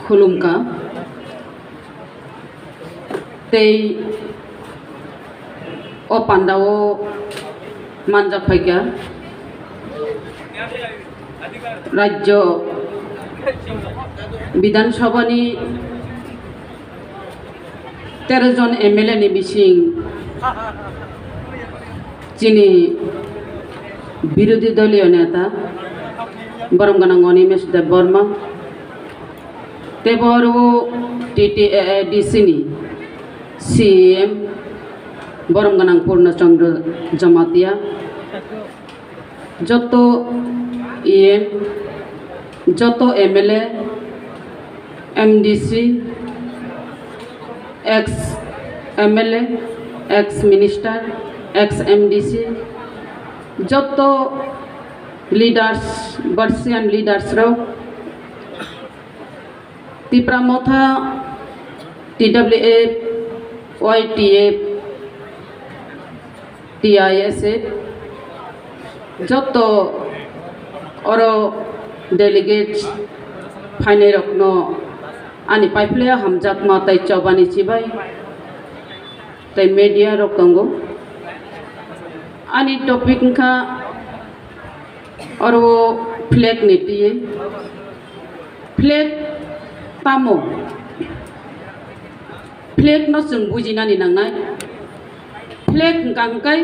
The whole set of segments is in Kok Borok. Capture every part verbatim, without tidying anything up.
Khulumkha tei o pandao manjak phaikha Rajya Bidhan Sabha ni tero jon M L A ni bising chini birodhi doliyo neta borom gwnang Animesh Debbarma, tei bo oro T T A A D C ni C E M borom gwnang Purna Chandra Jamatia, joto E M, joto M L A, M D C, ex M L A, ex minister, ex M D C, joto leaders, Bauchian leaders rok, Tipra Motha, T W F, Y T F, T I S F, joto oro delegates phainairokno ani paiphlaiya hamjakma tei chobani chibai tei media rok tongo. Ani topic wngkha oro flag ni twi. Flag tamo? Flag no chwng bujinani nangnai. Flag hwnkha hwnkhe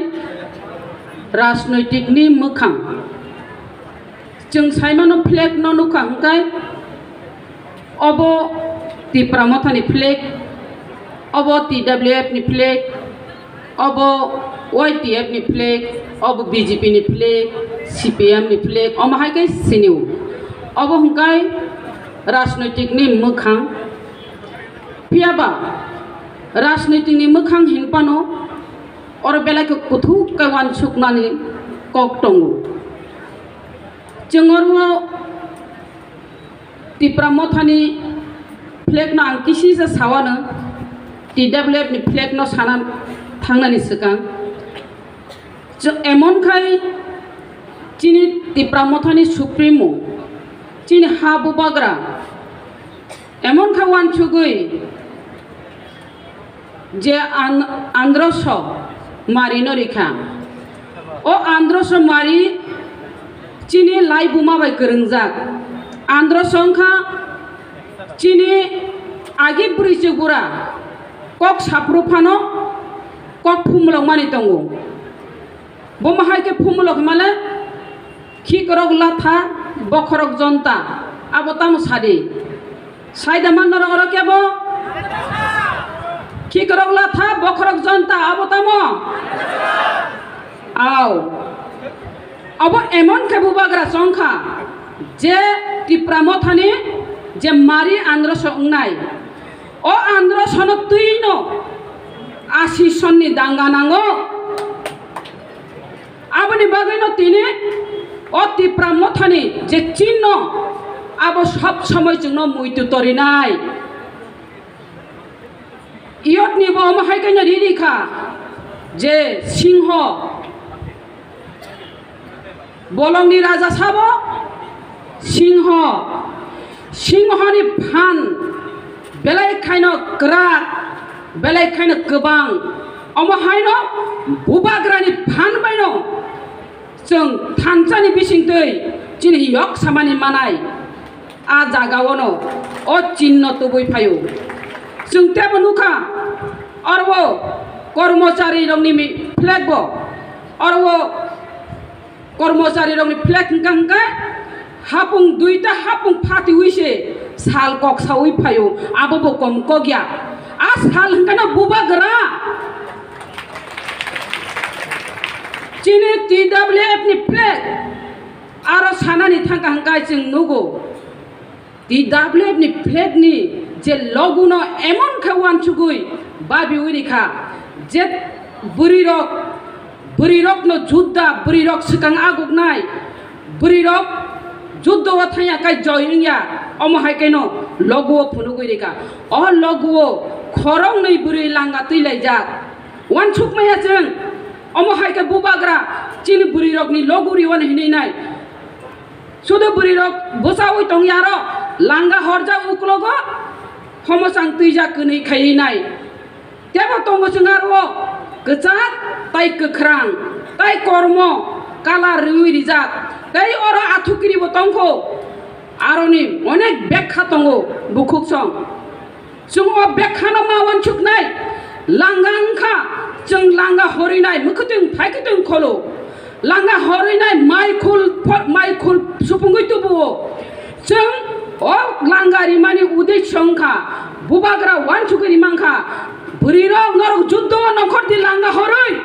rajnoitik ni mwkhang. Chwng saimano flag no nukha hwnkhe obo Tipra Motha ni flag, obo T W F ni flag, obo Y T F ni flag, obo B J P ni flag, C P M ni flag, omo hai khe sinio. Obo hwnkhe rajnoitik ni mwkhang. Phiya ba rajnoitik ni mwkhang hinphano oro belai khe kuthuk khe uansuknani kok tongo. Chwng oro Tipra Mothani flag no ang kisisa sawano, T W F ni flag no sana thangnani swkang. Chw-, emon khai chini Tipra Mothani Supremo, chini ha bubagra, emon kha uansugwi je an-, androso mari no rikha. O androso mari chini laibuma bai kwrwngjak. Androso wngkha chini agi bwrwi chwk bura kok saphuru phano kok phumulok mani tongo. Bo ma hai khe phumulok himale khikrok latha, bokhorok jonta, abo tamo sadi? Saida man norok oro kebo? Khikrok latha, bokhorok jonta, abo tamo? Aw. Abo emon khe bubagra chongkha je Tipra Mothani je mari androso wngnai. O androsono twino asi sonni danga nango. Aboni bagwino tini o Tipra Mothani je chinno abo sob somoi chwngno muitu torinai. Iyotni bo omo hai khe no riri kha je singho, bolongni raja sabo singho, singhoni phan belai khaino kwrak, belai khaino kwbang. Omo haino bubagrani phan baino chwng thansani bisingtwi chini yok samani manai. A jagao no o chinno tubui phaio. Chwng tebo nukha, oro o kormochari rokni mi-, flag bo, oro o kormochari rokni flag hwnkha hwnkhe hapung duita hapung phatiwi se sal kok sawi phaio, abo bo kom kok ya. A sal hwnkhe no bubagra. Chini T W F ni flag aro sanani thangkha hwnkhe chwng nugo. T W F ni flag ni je logo no emon khe uansugwi babiwi rikha je bwrwi rok, bwrwi rok no judda, bwrwi rok swkang aguknai, bwrwi rok judda o thangya kai joy wngya, omo hai khe no logo o phunugwi rikha. O logo o khoroknwi bwrwi langa twi laijak. Uansukmaya chwng, omo hai khe bubagra chini bwrwi rokni logo riwani hinwi nai. Sudu bwrwi rok bwchaui tongya aro, Langa horjak uklogo homosang twijak kwnwi khaiwi nai. Tebo tongo chwng aro kwchak tai kwkhrang tai kormo kalar rwui rijak. Tei oro athukiribo tongkho. Aroni onek bekha tongo bukhuksong. Chwng o bekhano ma uansuknai, langa wngkha, chwng langa horwi nai, mwkhwtwng phaikhuktwng kholo. Langa horwi nai mai khul phot, mai khul supungwi tubuo. Chwng o langa rimani uddesho wngkha, bubagra uansukwi rimangkha, bwrwirok norok juddo nongkhor di langa horwi.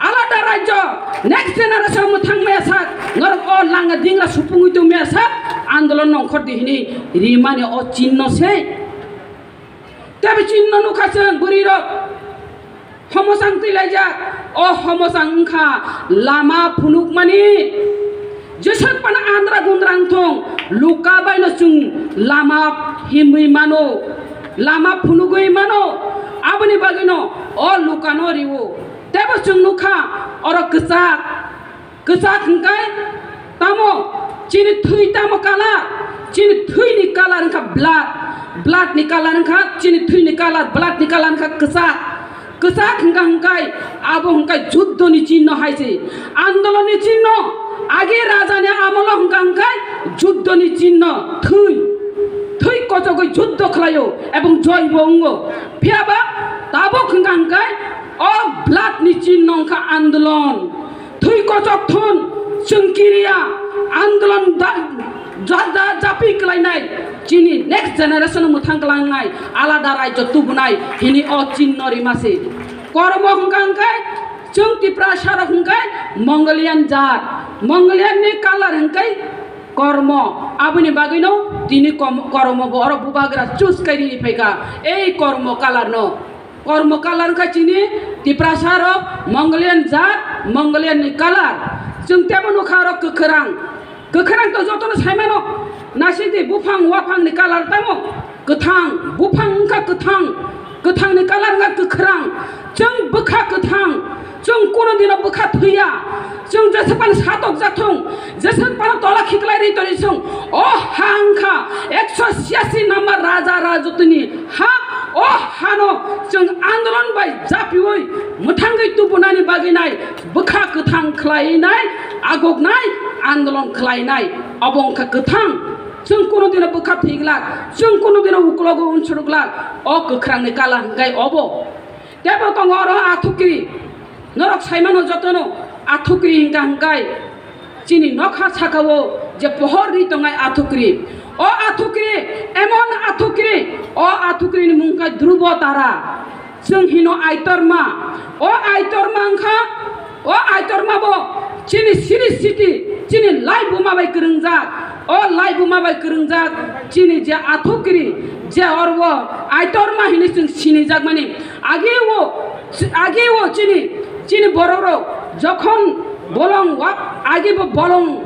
Alada rajyo, next generation mwthang maya sak, norok o langa dingra supungwi tong maya sak, andolon nongkhor di hini rimani o chinno se. Tei bini nukha chwng bwrwirok homosang twilaijak. O homosang wngkha lama phunukmani. Jeswk phano andra gundra wngthong, luka baino chwng lama himwi mano, lama phunugwi mano. Aboni bagwino o lukano riwo. Tebo chwng nukha oro kwchak. Kwchak hwnkhe tamo? Chini thwi tamo color? Chini thwini color wngkha blood. Blood ni color wngkha, chini thwini color, blood ni color wngkha kwchak. Kwchak hwnkha hwnkhe abo hwnkhe juddoni chinno hai se. Andolonni chinno, age rajani amolo hwnkha hwnkhe juddoni chinno, thwi. Thwi kochogwi juddo khlaio ebong joibo wngo. Phiyaba tabuk hwnkha hwnkhe o blood ni chinno wngkha andolon. Thwi kochok thun, chwng kiriya, andolon da-, ja-, ja-, japi klainai, chini next generation mwthang klangnai, alada rajyo tubunai, hini o chinno rimase. Kormo hwnkha hwnkhe, chwng Tiprasa rok hwnkhe Mongolian jat, Mongolian ni color hwnkhe kormo, aboni bagwino tini kom-, kormo bo oro bubagra choose kairi phaikha, ei kormo color no. Kormo color wngkha chini Tiprasa rok Mongolian jat, Mongolian ni color. Chwng tebo nukha oro kwkhwrang. Kwkhwrang to jotono saimano. Nasidi buphang waphang ni color tamo kwthang, buphang wngkha kwthang, kwthang ni color wngkha kwkhwrang. Chwng bwkha kwthang, chwng kuno dino bwkha thwiya. Chwng jeswk phano satok jathung, jeswk phano tola khiklai ri toni chwng. O ha wngkha ekso siyasi number raja rajotini ha, o hano chwng andolon bai japiui mwthangwi tubunani bagwi nai, bwkha kwthang khlai nai, agok nai, andolon khlai nai, obo wngkha kwthang. Chwng kuno dino bwkha thwi glak, chwng kuno dino uklogo unsuru glak, o kwkhrang ni color hwnkhe obo. Tebo tongo oro athukri. Norok saimano jotono athukri hingka hingkai. Chini nokha sakao je pohor ri tongnai athukri. O athukri, emon athukri, o athukri ni mung kha Dhrubo Tara. Chwng hino Aitorma. O Aitorma wngkha, o Aitorma bo chini siri siti, chini laibuma bai kwrwngjak. O laibuma bai kwrwngjak chini je athukri, je orwo Aitorma hinwi chwng sinijakmani. Age o, age o chini, chini borok rok jokhon bolong wa-, age bo bolong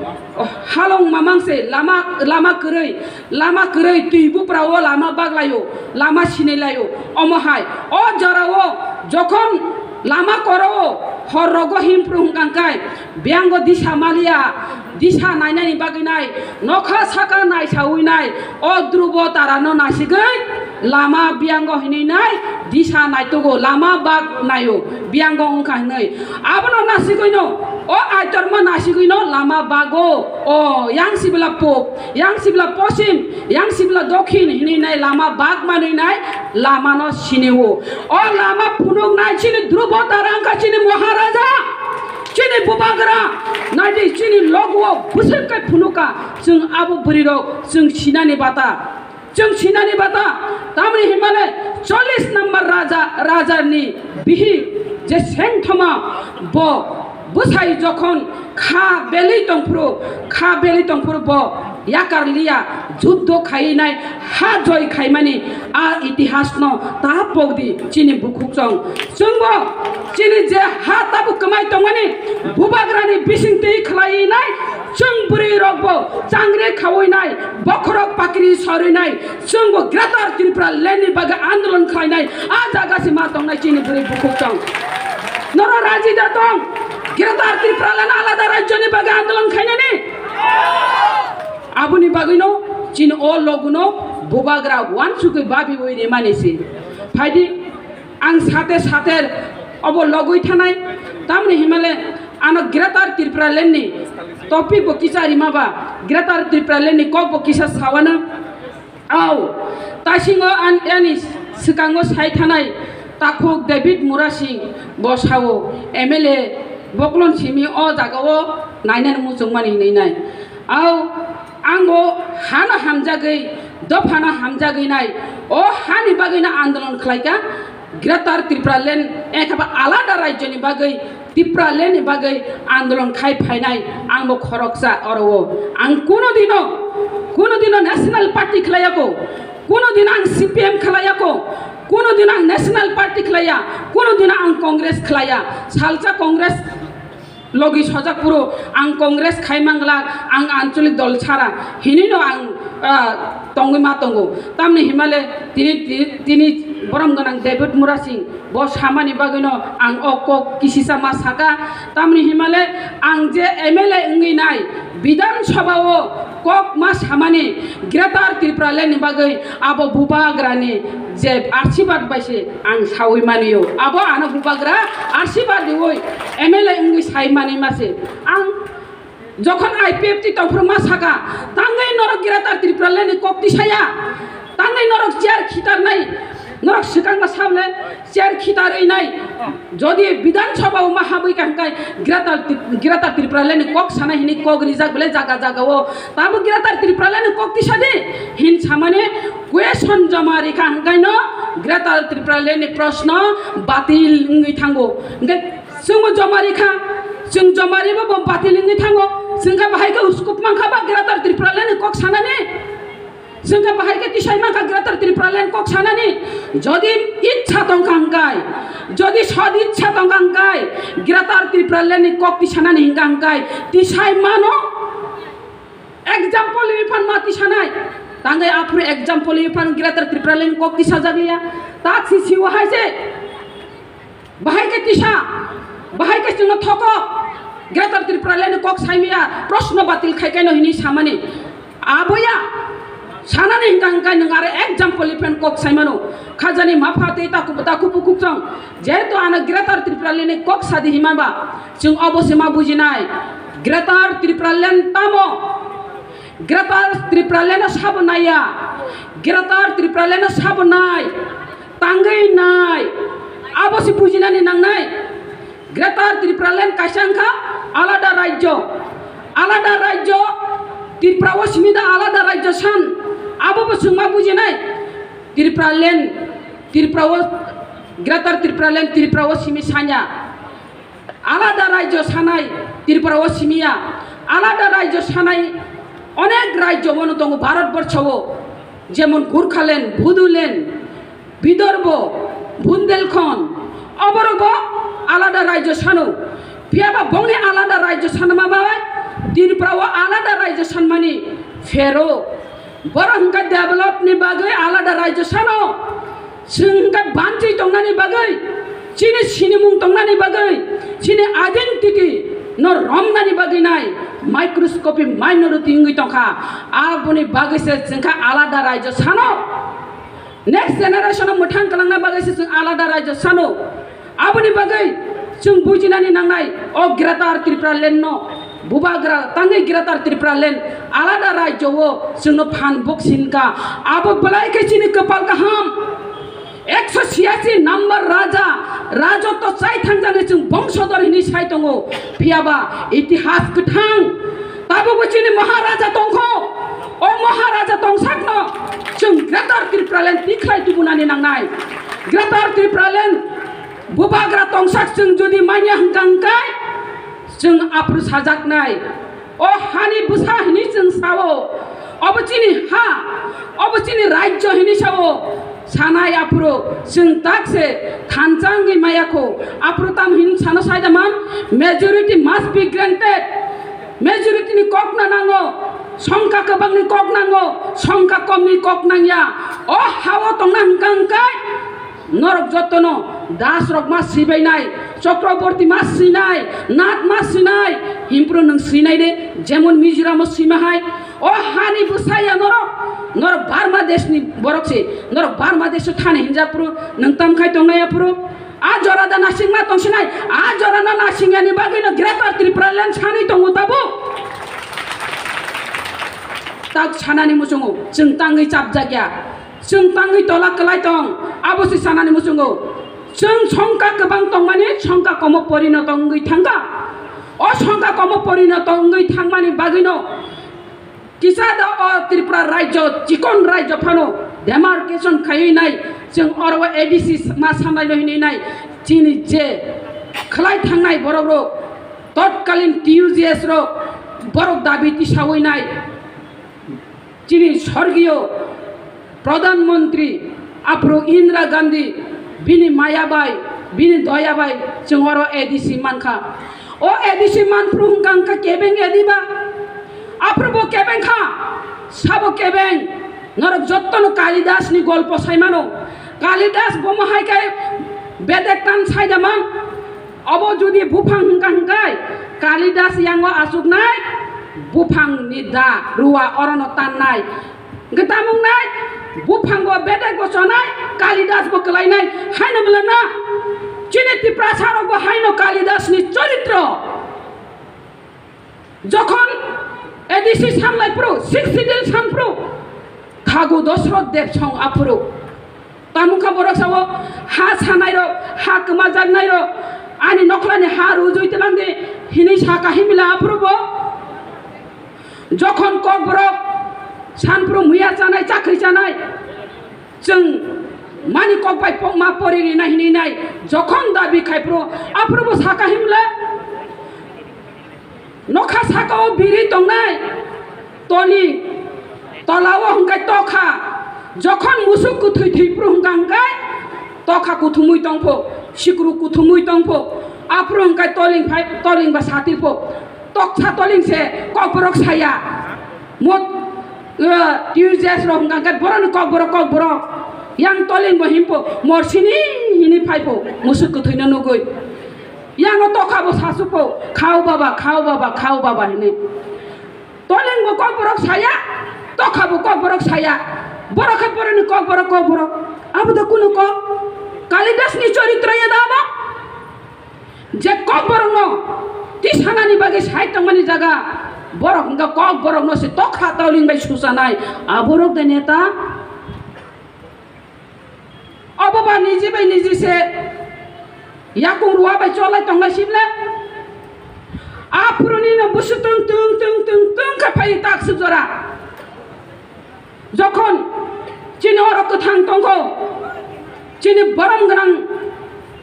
halong mamang se lama, lama kwrwi, lama kwrwi twi bupra o lama baglaio, lama sinailaio. Omo hai o jora o jokhon lama koro o hor rogo himpru hwnkha hwnkhe biyango disa maliya, disa nainani bagwi nai, nokha saka naisaui nai, o Dhrubo Tarano nasigwi lama biyango hinwi nai, disa naitugo, lama bak naio, biyango wngkha hinwi. Abono nasigwino, o Aitorma nasigwino lama bago, o yang sibla pop, yang sibla posim, yang sibla dokhin hinwi nai lama bak manwi nai, lamano sinio. O lama phunuknai chini Dhrubo Tara wngkha chini Maharaja, chini Bubagra, naidi chini logo bwswk kai phunuka, chwng abo bwrwirok chwng sinani bata. Chwng sinani bata, tamni hinmale chollish number raja, rajani bihik je Sengthoma bo bwsai jokhon kha belwi tongphuru, kha belwi tongphuru bo yakar liya, juddo khaiwi nai ha joi khaimani a itihasno ta pokdi chini bukhukchong. Chwngbo chini je ha tabuk kwmai tongmani bubagrani bising twi khlaiwi nai chwng bwrwi rokbo changri khawi nai bokhorok pakri sorwi nai chwngbo Greater Tripura Land ni bagwi andolon khlai nai a jaga se ma tongnai chini bwrwi bukhukchong. Noro raji da tong Greater Tripura Land alada rajyoni bagwi andolon khainani? Aboni bagwino Chini o loguno bubagra wansugwi babiwi rimani se. Phaidi ang sate sate obo logwi thanai, tamni himale ano Greater Tripura Land ni topic bo kisa rima ba, Greater Tripura Land ni kok bo kisa sawana. Au, taisingo an, ani swkango sai thanai takhuk David Murasing bo sao, M L A boklon simi o jagao nainani muchungmani hinwi nai. Au, ang bo hano hamjagwi, dophano hamjagwi nai, o hani bagwino andolon khlaikha, Greater Tripura Land, ekhaba alada rajyoni bagwi, Tripura Land ni bagwi andolon khai phainai, ang bo khoroksa oro o. Ang kuno dino, kuno dino National Party khlaiya ko, kuno dino ang C P M khlaiya ko, kuno dino ang National Party khlaiya, kuno dino ang Congress khlaiya. Salsa Congress logi sojak phuru ang Congress khai manglak, ang anchalik dol sara hinino ang, ah, tongwi ma tongo. Tamni himale tini, tini, tini borom gwnang David Murasing bo samani bagwino ang o kok kisisa ma saka. Tamni himale ang je M L A wngwi nai Bidhan Sabha o kok ma samani Greater Tripura Land ni bagwi abo bubagrani je arsibad bai se ang sawi mani o. Abo ano bubagra arsibad riwi M L A wngwi sai mani ma se. Ang jokhon I P F T tongphuru ma saka, tangwi norok Greater Tripura Land ni kok tisaya, tangwi norok chair khitarnai, norok swkang ma sable chair khitarwi nai. Jodi Bidhan Sabha o ma habwi ka hwnkhe Greater Tri-, Greater Tripura Land ni kok sana hini kok rijak bole jaga jaga o. Tamo Greater Tripura Land ni kok tisadi hin samani question joma rikha hwnkhe no Greater Tripura Land ni proshno batil wngwi thango. Hwnkhe chwngbo joma rikha, chwng joma ribo bo batil wngwi thango. Chwngkha bahai khe uskup mankha ba Greater Tripura Land ni kok sanani? Chwngkha bahai khe tisai mankha Greater Tripura Land kok sanani? Jodi ichha tongkha hwnkhe, jodi sod ichha tongkha hwnkhe, Greater Tripura Land ni kok tisanani hingkha hwnkhe tisai mano. Example ni phan ma tisanai. Tangwi aphuru example ni phan Greater Tripura Land kok tisajak liya. Ta si siwa hai se. Bahai khe tisa, bahai khe chwngno thokok, Greater Tripura Land ni kok saimaya, proshno batil khai kaino hinwi samani. Aboya sanani hingkha hingkha nwng aro example ni phan kok saimano. Khajani mapha tei taku, taku bukuk chong. Jehetu ano Greater Tripura Land ni kok sadi hima ba, chwng obo se ma bujinai. Greater Tripura Land tamo? Greater Tripura Land no sabo naiya. Greater Tripura Land no sabo nai. Tangwi nai. Abo se bujinani nangnai. Greater Tripura Land kaisa wngkha alada rajyo. Alada rajyo, Tripura o simi da alada rajyo san. Abo bo chwng ma bujinai. Tripura Land, Tripura o, Greater Tripura Land, Tripura o simi sanya. Alada rajyo sanai Tripura o simiya, alada rajyo sanai onek rajyo bono tongo Bharat borsho o, jemon Gurkhaland, Bodoland, Bidorbo, Bundelkhand, oborok bo alada rajyo sano. Phiyaba bongni alada rajyo sanma bai Tripura o alada rajyo sanmani phero. Borok hwnkha develop ni bagwi alada rajyo sano. Chwng hwnkha banchi tongnani bagwi, chini sinimung tongnani bagwi, chini identity no romnani bagwi nai microscopic minority wngwi tongkha. Aboni bagwi se chwngkha alada rajyo sano. Next generation no mwthang kwlangna bagwi se chwng alada rajyo sano. Aboni bagwi chwng bujinani nangnai, o Greater Tripura Land no bubagra tangwi Greater Tripura Land alada rajyo o chwngno phan bok sinka. Abo belai khe chini kwpal kaham. Ekso siyasi number raja, rajotwo chai thangjani chwng bongsodor hinwi sai tongo. Phiyaba itihas kwthang. Tabukbo chini Maharaja tongkho. O Maharaja tongsakno chwng Greater Tripura Land tikhlai tubunani nangnai. Greater Tripura Land bubagra tongsak chwng jodi manya hwnkha hwnkhe chwng aphuru sajaknai. O hani bwsa hwnwi chwng sao. Obo chini ha, obo chini rajyo hwnwi sao. Sanai aphuru chwng tak se thansa wngwi maya kho. Aphuru tamo hwn sano sai da man, majority must be granted. Majority ni kok na nango, songkha kwbang ni kok nango, songkha kom ni kok nangya. O hao tongna hwnkha hwnkhe norok jotono das rok ma sibainai, Chakraborty ma sinai, Nath ma sinai, himpro nwng sinai de, jemon Mizoram o sima hai. O hani bwsaya norok, norok Burma desh ni borok se, norok Burma desh o thani hinjak phuru, nwng tam khai tongnai aphuru. A jora da nasing ma tong sinai, a jora no nasing yani bagwi no Greater Tripura Land sanwi tongo tabuk. Tak sanani muchungo, chwng tangwi chapjak ya. Chwng tangwi tola kwlai tong, abo se sanani muchungo. Chwng songkha kwbang tongmani songkha komo porinoto wngwi thangkha. O songkha komo porinoto wngwi thangmani bagwino kisa da o Tripura rajyo, chikon rajyo phano demarcation khaiwi nai, chwng oro A D C ma samlaino hinwi nai, chini je khwlai thangnai borok rok, totkalin T U J S rok, borok dabi tisawi nai. Chini sorgiyo Pradhan Mantri aphuru Indira Gandhi bini maya bai, bini doya bai chwng oro A D C mankha. O A D C manphuru hwnkha hwnkha kebeng A D ba? Aphuru bo kebeng kha, sabo kebeng. Norok jottono Kalidas ni golpo sai mano. Kalidas bomo hai khe bedek tan sai da man. Obo jodi buphang hwnkha hwnkhe Kalidas yango achuknai, buphang ni da ruwa orono tannai. Hwnkhe tamo wngnai, buphango bedek bo chonai, Kalidas bo kwlainai, haino bwlana. Chini Tiprasa rok bo haino Kalidas ni choritro. Jokhon A D C samlai phuru, Sixth Schedule sam phuru, thagu Dosroth Dev song aphuru. Tamo kha borok sao, ha sanai rok, ha kwmajaknai rok, ani nokhlani ha rujui twlang di, hinui saka himila aphuru bo. Jokhon kokborok sanphru muya chanai, chakri chanai, chwng mani kok bai pokma pori rina hinui nai, jokhon dabi khaiphru aphuru bo saka himle, nokha saka o biri tongnai, toni tola o hwnkhe tokha, jokhon musuk kwthwi thwiphru hwnkha hwnkhe tokha kuthumui tongpho, sikru kuthumui tongpho, aphuru hwnkhe toling phai, toling ba satirpho. Toksa toling se kokborok saya. Mot, eh, T U J S rok hwnkha khe borokni kokborok, kokborok. Yang toling bo himpo, morsini hini phaipo, musuk kwthwino nugui. Yang o tokha bo sasupo, "Khao baba, khao baba, khao baba," hini. Toling bo kokborok saya, tokha bo kokborok saya. Borok khe borokni kokborok, kokborok. Abo da kunu kok? Kalidas ni choritro ya da abo? Je kokborokno tisanani bagwi sai tongmani jaga, borok hwnkha kokborokno se tokha toling bai suchanai, aborok de neta? Obo ba niji bai niji se yakung rua bai cholai tongnai sibla? Aphuruni no busu tung tung tung tung tung khe phai tak suk jora. Jokhon chini oro kwthang tongkho, chini borom gwnang,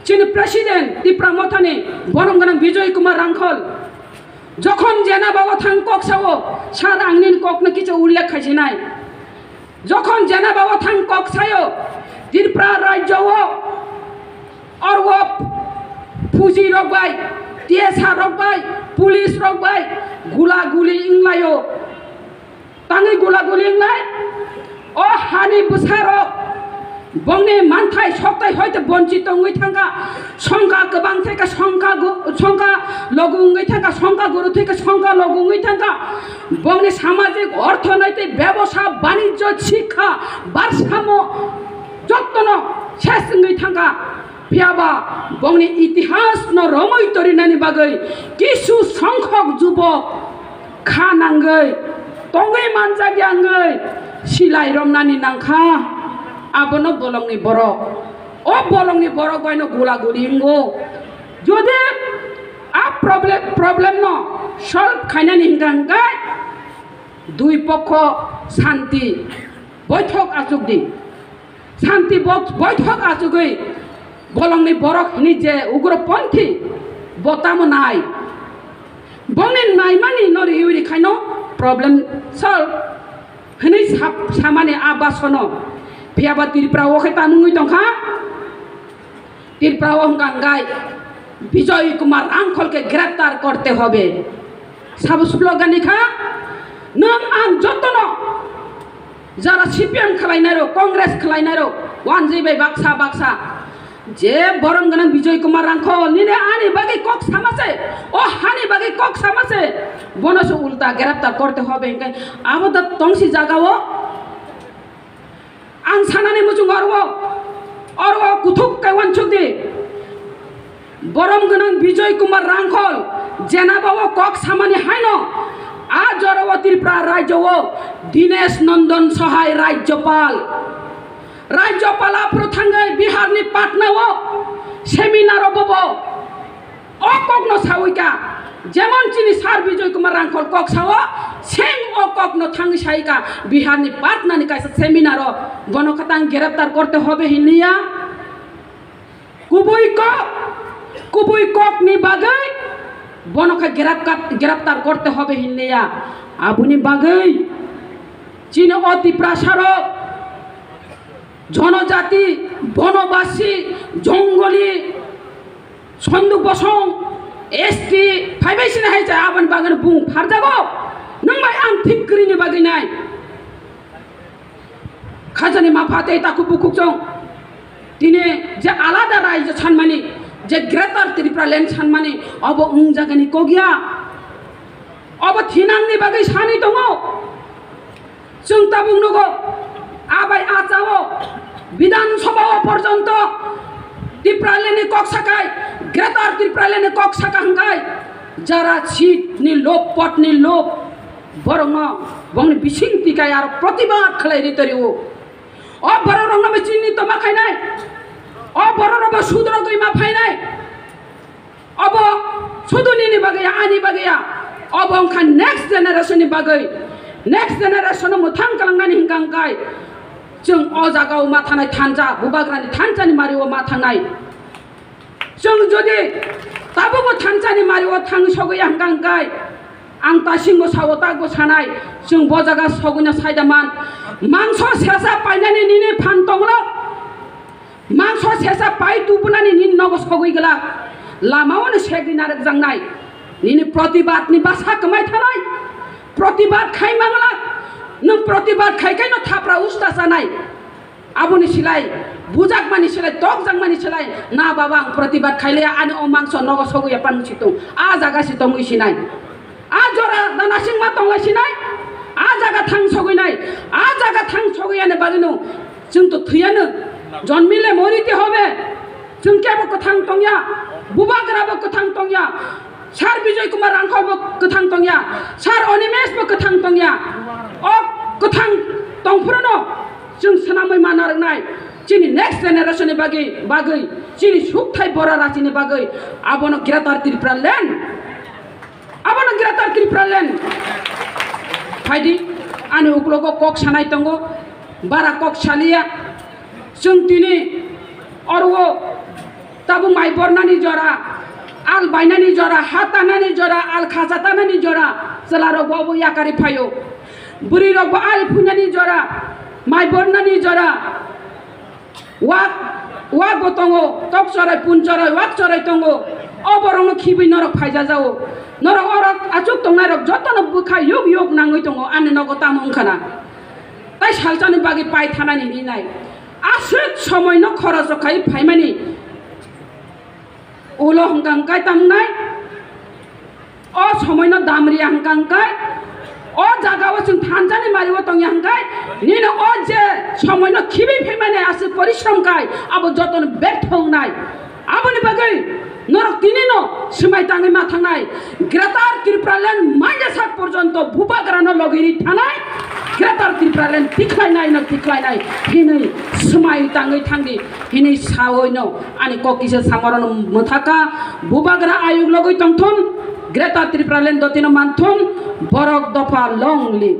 chini president Tipra Mothani borom gwnang Bijoy Kumar Rangkhol, jokhon jena bago thang kok sao, sir ang nini kokno kicha ullekh khaisinai. Jokhon jena bago thang kok sayo, Tripura rajyo o orwo phuji rok bai, T S R rok bai, police rok bai gula guli wnglaio. Tangwi gula guli wngnai? O hani bwsarok bongni manthai soktai hoite bonchit wngwi thangkha, songkha kwbang thai khe songkha gu-, songkha logu wngwi thangkha, songkha guru thai khe songkha logu wngwi thangkha. Bongni samajik, orthonoitik, bebosa, banijjo, sikha, barsamo jottono ses wngwi thangkha. Phiya ba bongni itihas no romwi torinani bagwi kisu songkhok jubok kha nangwi tongwi manjakya wngwi silai romnani nangkha, abono bolongni borok. O bolongni borok baino gula guli wngo. Jodi a problem, problem no solve khainani hwnkha hwnkhe dui pokho santi boithok achukdi. Santi bo-, boithok achugwi bolongni borok hini je ugroponthi bo tamo nai. Bongni naimani no riwi rikhaino problem solve hwnwi sap-, samani a basono. Phiya ba Tripura o khe tamungwi tongkha. Tripura o hwnkha hwnkhe Bijoy Kumar Rangkhol ke greptar korte hobe. Sabo slogan ni kha, nwng ang jotono jara C P M khwlainai rok, Congress khwlainai rok, wanjwi bai baksa baksa. Je borom gwnang Bijoy Kumar Rangkhol, nini ani bagwi kok sama se, o hani bagwi kok sama se, bono se ulta greptar korte hobe hinkhe abo da tongsi jagao. Ang sanani muchung oro, oro kuthuk khe uansuk di. Borom gwnang Bijoy Kumar Rangkhol, jenaba o kok samani haino, a jora o Tripura rajyo o Dinesh Nandan Sahai rajyopal. Rajyopal aphuru thangwi Bihar ni Patna o seminar o bobo o kok no sawi ka. Jemon chini sir Bijoy Kumar Rangkhol kok sao, same o kok no thangwi sai ka Bihar ni Patna ni kaisa seminar o, bono khatang greptar korte hobe hinliya. Kubui kok, kubui kok ni bagwi bono khe grepkat-, greptar korte hobe hinliya. Aboni bagwi chini o Tiprasa rok, jonojati, bonobasi, jongoli, Sonduk Bosong, S T, phaibai sini hai cha aboni bagwi bung pharjago. Nang bai ang thik kwrwini bagwi nai. Khajani mapha tei takhuk bukhuk chong. Tini je alada raijyo sanmani, je Greater Tripura Land sanmani, obo wng jagani kok ya. Obo thinangni bagwi sani tongo. Chwng tabuk nugo, abai achao, Bidhan Sabha o porjonto Tripura Land ni kok sakai, Greater Tripura Land ni kok saka hwnkhe, jara seat ni lob, pot ni lob, borokno, bongni bising tikai aro protibad khlai ri torio. O borok rokno bo chini toma khainai. O borok rok bo sudro gwi ma phainai. Obo sudu nini bagwi ya, ani bagwi ya. Obo wngkha next generation ni bagwi. Next generation no mwthang kalangnani hwnkha hwnkhe chwng o jaga o ma thanai thansa, bubagrani thansa ni mari o ma thangnai. Chwng jodi tabukbo thansa ni mari o thang sogwi ya hwnkha hwnkhe, ang ta singbo sao, takbo sanai, chwng bo jaga sogwino saida man. Mangso sesa painani nini phan tonglo, mangso sesa pai tubunani nini nogo sogwi glak, lama ono segwi narwkjaknai. Nini protibad ni basa kwmai thanai, protibad khai manglak, nwng protibad khai khaino thapra usta chanai. Aboni silai, bujakmani silai, tokjakmani silai, na baba, ang protibad khailiya, ani o mangso nogo sogwi ya pang si tong, a jaga si tongwi sinai. A jora da nasing ma tonglai sinai, a jaga thang sogwi nai, a jaga thang sogwi yani bagwino chwng to thwiyano, jonmile morite hobe, chwng kebo kwthang tongya, bubagra bo kwthang tongya. Sir Bijoy Kumar Rangkhol bo kwthang tongya, Sir Animesh bo kwthang tongya. O kwthang tongphuru no chwng swnamwi ma narwknai, chini next generation ni bagwi, bagwi, chini sukthai bora rachini bagwi, abono Greater Tripura Land, abono Greater Tripura Land. Phaidi, ani uklogo kok sanai tongo, bara kok saliya. Chwng tini oro tabuk mai bornani jora, al bainani jora, ha tanani jora, al khacha tanani jora, chwlarok bo obo yakarwi phaio. Bwrwirok bo ari phuinani jora, mai bornani jora, wak, wak bo tongo, tok chorai, pun chorai, wak chorai tongo. O borokno khibwi norok phaijajao. Norok oro achuk tongnairok jotono bwkha yuk yuk nangwi tongo, ani nogo tamo wngkhana. Tai salsani bagwi pai thanani hinwi nai. Aswk somoino khoroch rok khai phaimani ulo hwnkha hwnkhe tamnai. O somoino damriya hwnkha hwnkhe, o jagao chwng thansani mario tongya hwnkhe, nini o je somoino khibwi phaimani aswk porishrom khai abo jotono bertho wngnai. Aboni bagwi norok tinino swmai tangwi ma thangnai. Greater Tripura Land manya sak porjonto bubagrano logiri thanai. Greater Tripura Land tikhlainai no tikhlainai hinwi swmai tangwi thangdi hinwi saoino ani kok kisa samorono mwthaka. Bubagra ayuk logwi tongthun, Greater Tripura Land dotino manthun, borok dopha long live.